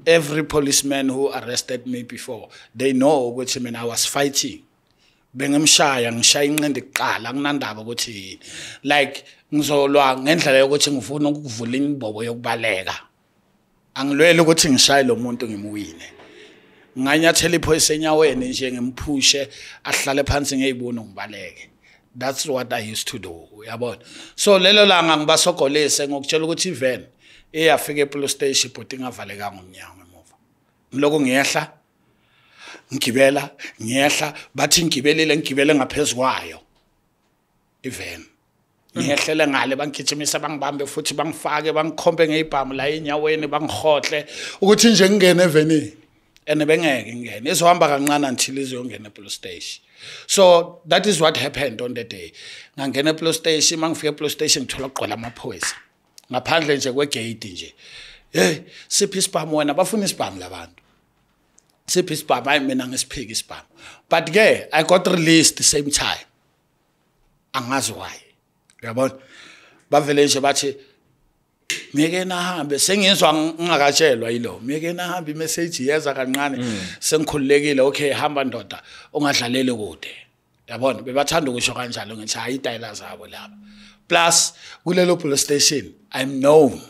Every policeman who arrested me before, they know ukuthi mina I was fighting. Bengimshaya, ngishaya inqindi kuqala, akunandaba ukuthi yini. Like ngizolwa ngendlela yokuthi ngifuna ukuvula imbobo yokubaleka. Angilweli ukuthi ngishaye lo muntu ngimwine. Nganyathela iphoyisa enyaweni nje, ngimphushe ahlale phansi ngeyibuni, ngibaleke. That's what I used to do, uyabona. So lelo langa ngibasogolise ngokutshela ukuthi even iyafika epolice station, but ingavalekanga umnyango emuva. Ngiloko ngiyehla, ngigibela, ngiyehla, bathi ngigibelile, ngigibele ngaphezulu kwayo even, ngiyehlele ngale, bangigijimisa, bangibambe futhi, bangifake, bangikhombe ngezibhamu la enyaweni, bangihohle ukuthi nje ngingene evenini, and bengeke ngingene, izohamba kancane until izongena epolice station. So that is what happened on the day. Ngangena epolice station. Mangifika epolice station, ngithola kugcwele amaphoyisa ngaphandle nje kwegate nje. "Hey, siphi isibhamu wena?" Bafuna isibhamu labantu. "Siphi isibhamu?" Hayi, mina ngisiphika isibhamu. But ke I got released the same time, angazi why, uyabona. Bavele nje bathi, "Miyeke nahambe." Sengizwa ngingakatshelwa yilo, "Miyeke nahambe." Imessage yeza kancane, sengikhululekile. "Okay, hamba ndoda, ungadlaleli kude," yabona. Bebathanda ukusho kanjalo. Ngithi hayi, itayela zabo laba. Plus kulelo police station I'm known,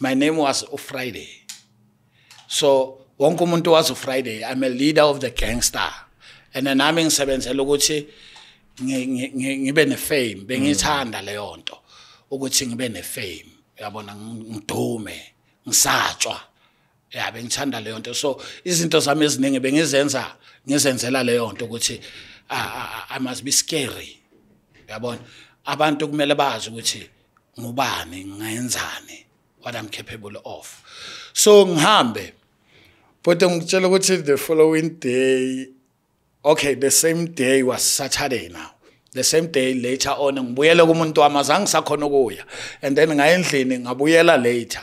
my name was uFriday, so wonke umuntu wazi uFriday. I'm a leader of the gangster, and then nami ngisebenzela ukuthi ngibe nefame. Bengithanda leyo nto ukuthi ngibe nefame, uyabona, ngidume, ngisatshwa ya. Bengithanda leyo nto, so izinto zami eziningi bengizenza, ngizenzela leyo nto ukuthi I must be scary, uyabona. Abantu kumele bazi ukuthi ngubani, ngingayenzani, what I'm capable of. So ngihambe, but ngikutshela ukuthi the following day, okay, the same day was Saturday now, the same day later on ngibuyele kumuntu wami. Azange ngisakhona ukuya, and then ngaye endlini, ngabuyela later.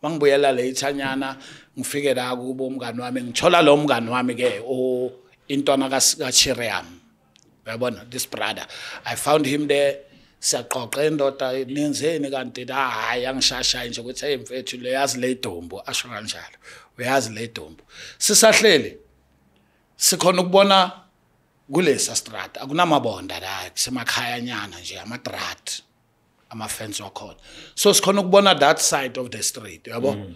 Mangibuyela later nyana, ngifike la kubo umngani wami, ngithola lo mngani wami ke o intwana kaChiriam, uyabona, this brother, I found him there. Siyaqoqa, indoda, nenzeni kanti la? Hayi, angishashayi nje ukuthi, "Hey mfethu, le yazi le dombo," asho kanjalo, "uyazi le dombo." Sisahleli, sikhona ukubona kulesa strata akunamabonda la, kusemakhaya nyana nje, amadrad, ama-fence wakhona, so sikhona ukubona that side of the street, uyabo,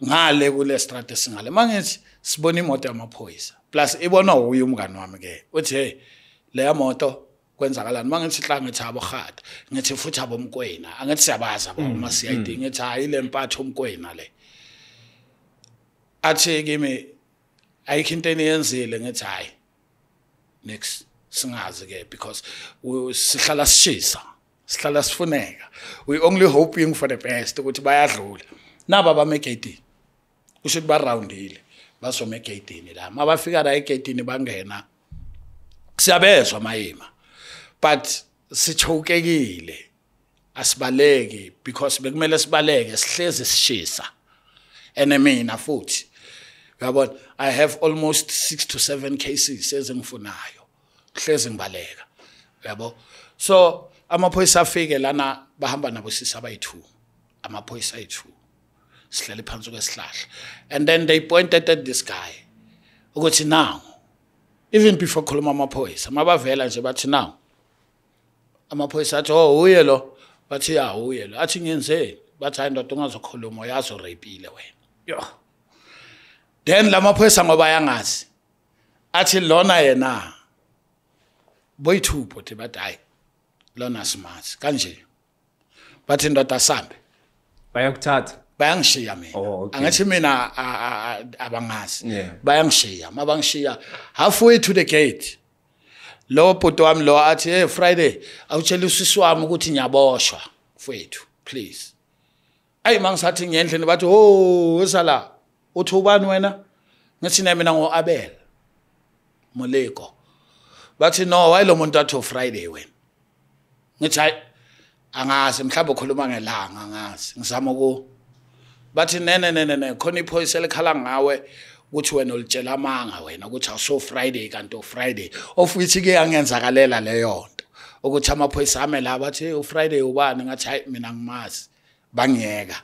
ngale kule street esingale. Mangithi sibona imoto yamaphoyisa, plus ibonwa uye umngani wami ke, uthi, "Hey, leya moto kwenzakalani?" Mangithi hla, ngithi abohata, ngithi futhi abomkwena, angithi siyabaza abo uma CID. Ngithi hayi, le mpatho umkwena le. Athi kimi, "Ayikho into eniyenzile?" Ngithi hayi, next singazi ke, because sihlala sishisa, sihlala sifuneka. We only hoping for the best ukuthi bayadlula naba bame egate, kusho ukuthi baroundile, basoma egate la. Mabafika la egate, bangena, siyabezwa mayima, but sichokekile, asibaleki because bekumele sibaleke, sihlezi sishisa. And mina futhi, uyabona, I have almost 6 to 7 cases ezingifunayo, hlezi ngibaleka, uyabo. So amaphoyisa afike lana, bahamba nabo sisi abayi2, amaphoyisa ayi2. Sihleli phansi kwesihlahla, and then they pointed at this guy ukuthi now, even before khuluma amaphoyisa, mabavela nje bathi now, amaphoyisa athi, "Oh, uye lo." Bathi, "Ya, uye lo." Athi, "Ngenzeni?" Bathi, "Hayi ndoda, ungazokhuluma, uyazi urapile wena." Yo, then lamaphoyisa, ngoba yangazi, athi lona yena boyi-two bothi, bathi, "Hayi, lona smart kanje." Bathi, "Ndoda, sambe." Bayakuthatha? Bayangishiya mina. Oh, okay. Angithi mina abangazi. Bayangishiya. Mabangishiya halfway to the gate, lo bhuti wami lo athi, "Hey Friday, awutshela usisi wami ukuthi ngiyaboshwa mfethu, please." Ayi, mangisathi ngiyendlini, bathi, "Oh, esala uthi ubani wena?" Ngithi, "Na, mina ngo-Abel Moleko." Bathi, "No, why lo muntu athi uFriday wena?" Ngithi, "Hayi, angazi, mhlawumbe ukhuluma ngelanga, angazi, ngizama uku." Bathi, "Nene nene ne, khona iphoyisa elikhala ngawe ukuthi wena ulitshela amanga wena, ukuthi awuso Friday kanti uFriday," of which ke yangenzakalela leyo nto ukuthi amaphoyisa ame la, bathi, "Hey, uFriday ubani?" Ngathi, "Hayi, mina ngimazi." Bangiyeka.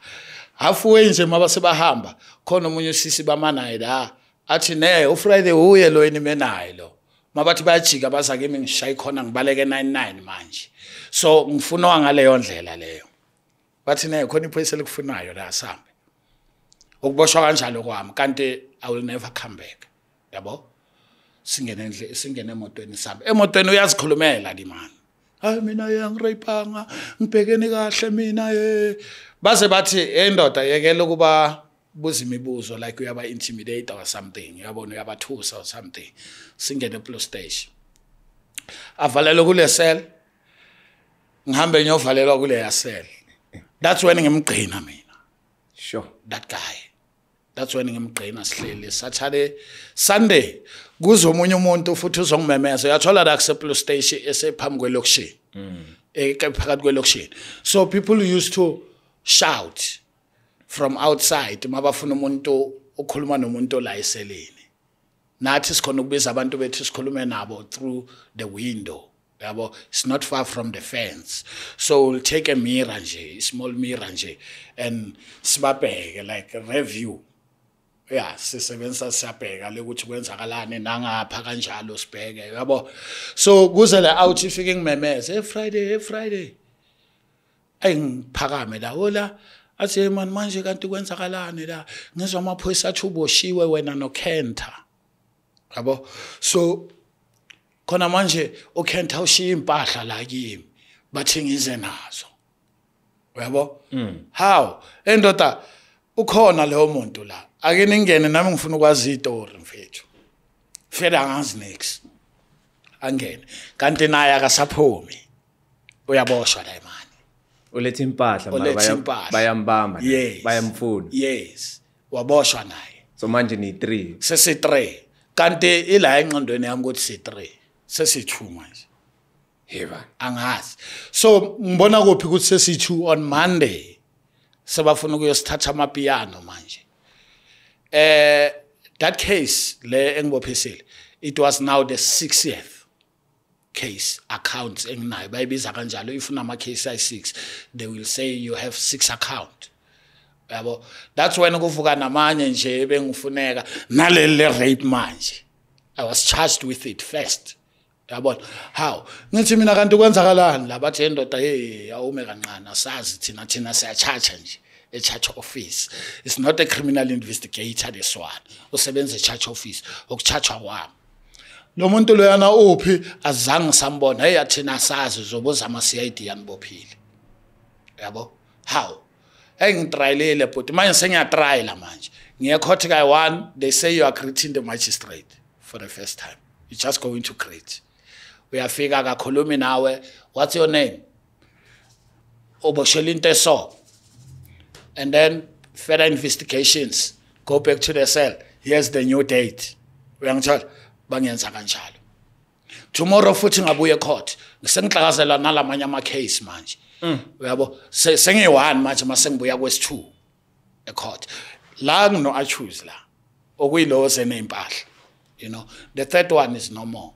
Halfway nje mabase bahamba, khona omunye usisi bamanaye la, athi ne uFriday uye lo enime naye lo. Mabathi bayajika baza kimi, ngishaye khona, ngibaleke 99 manje. So ngifunwa ngaleyo ndlela leyo. Bathi ne khona iphoyisa elikufunayo la, sambe. Ukuboshwa kanjalo kwami, kanti I will never come back. Yabo? Singene endle, singene emotweni, sambe. Emotweni uyazikhulumela di man. "Hayi, mina yangirapanga, ngibhekene kahle mina eh." Baze bathi, "Hey ndoda, yekela ukuba buza imibuzo," like uyaba intimidate or something, uyabona, uyabathusa or something. Singene police station. Avalelwe kule cell. Ngihambe ngiyovalelwa kule cell. That's when ngimgcina mina. That guy. That's when ngimgcina sihleli Saturday, Sunday kuze omunye umuntu futhi uzongimemeza. Uyathola la kuse police station esephambi kwelokishini. Phakathi kwelokishini. So people used to shout from outside mabafuna umuntu okhuluma nomuntu la eseleni. Nathi sikhona ukubiza abantu bethu, sikhulume nabo through the window. Yabo, it's not far from the fence. So we'll take a mirror nje, a small mirror nje, and sibabheke like review. Yeah, sisebenzisa, siyabheka le ukuthi kwenzakalani nangapha kanjalo, sibheke, yabo. So kuze la out ifike ngimemeze, "Hey Friday, hey Friday." Ayi, ngiphakame la, hola, athi, "Hey man, manje kanti kwenzakalani la? Ngizwa amaphoyisa athi uboshiwe wena noKenta." Yabo, so khona manje uKenta ushiya impahla la kimi, bathi ngize nazo, uyabo. How endoda ukhona leyo muntu la, ake ningene nami, ngifuna ukwazi istory mfethu. Fela angazi nix. Angene, kanti naye akasaphumi, uyaboshwa la imani. Uletha impahla mara Uletha impahla. Bayambamba naye, Yes. bayamfuna. Yes, waboshwa naye. So manje ni 3. Sesi-3, kanti ila engqondweni yami ukuthi si-3, sesi-2 manje. Heba. Angazi, so ngibona kuphi ukuthi sesi-2. On Monday sebafuna ukuyosithatha amapiano manje. That case le engibophisile, it was now the 60th case accounts enginayo, bayibiza kanjalo. If unama case ayi-6, they will say you have six account, yabo. That's when kuvuka namanye nje bengifuneka naleli le rape manje. I was charged with it first, yabona. How ngithi mina, kanti kwenzakalani la? Bathi, "Endoda, hey, awume kancane, asazi thina, thina siyachacha nje e-charge office. It's not a criminal investigator, this one usebenza e-charge office." Ukuchachwa kwami, lo muntu loyana uphi? Azange sambona. Hey, athina asazi, uzobuza ama CID yanibophile, yabo. How hey, ngitrayelile but manje sengiyatrayela manje, ngiye court kayi one. They say you are greeting the magistrate for the first time. You just going to greet, uyafika, akakhulumi nawe. "What's your name? Uboshela into eso." And then further investigations, go back to the cell, here's the new date, uyangithola. Bangenza kanjalo. Tomorrow futhi ngabuye court, sengihlakazelwa nalamanye ama case manje, uyabo. Sengiyi-one manje mase ngibuya kwesi-2 ecourt la, ngino accuse la okuyilo seney'mpahla. The third one is no more.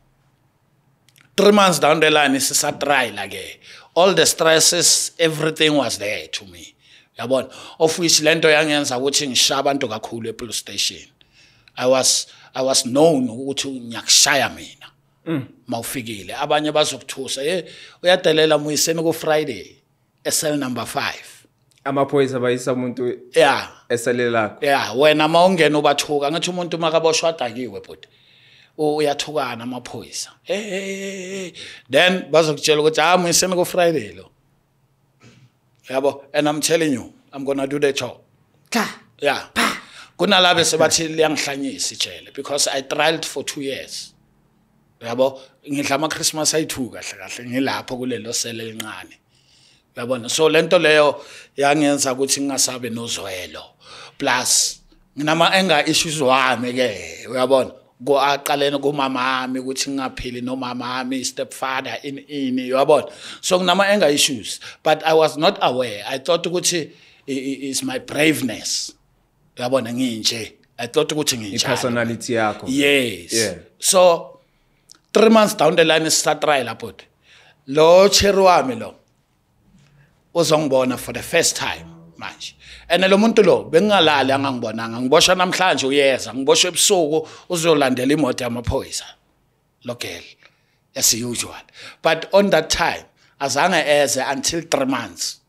3 months down the line sisatrial ke. All the stresses, everything was there to me, yabona, of which lento yangenza ukuthi ngishaya abantu kakhulu e-police station. I was known ukuthi ngiyakushaya mina mawufikile. Abanye bazokuthusa, "Hey, uyadelela, muyiseni ku Friday e-cell number 5." Amaphoyisa bayisa umuntu esele lakho. Yeah, wena mawungena ubathuka, ngithi umuntu makaboshwa adakiwe but uyathukana amaphoyisa. Hey, hey, hey, hey. Then bazokutshela ukuthi, "Ah, muyiseni ku Friday lo," yabo. And I'm telling you, I'm going to do the job. Cha. Yeah, kunalabo sebathi liyangihlanyisa ijele because I trialed for 2 years, yabo. Ngidla ama Christmas ayi2 kahle kahle ngilapho kulelo sele elincane, uyabona. So lento leyo yangenza ukuthi ngingasabe nozwelo, plus nginama anger issues wami ke, uyabona, ko aqalene kumama wami ukuthi ngingaphili nomama wami, stepfather in, uyabona. So nginama anger issues, but I was not aware. I thought ukuthi is my braveness, uyabona, nginje. I thought ukuthi nginjalo. I-personality yakho. Yes. So 3 months down the line sisatrial lapho, lo cherry wami lo uzongibona for the first time. Manje and lo muntu lo bengingalali angangibonanga. Ngiboshwa namhlanje, uyeza, ngiboshwe ebusuku, uzolandela imoto yamaphoyisa lo girl as usual. But on that time azange eze until 3 months.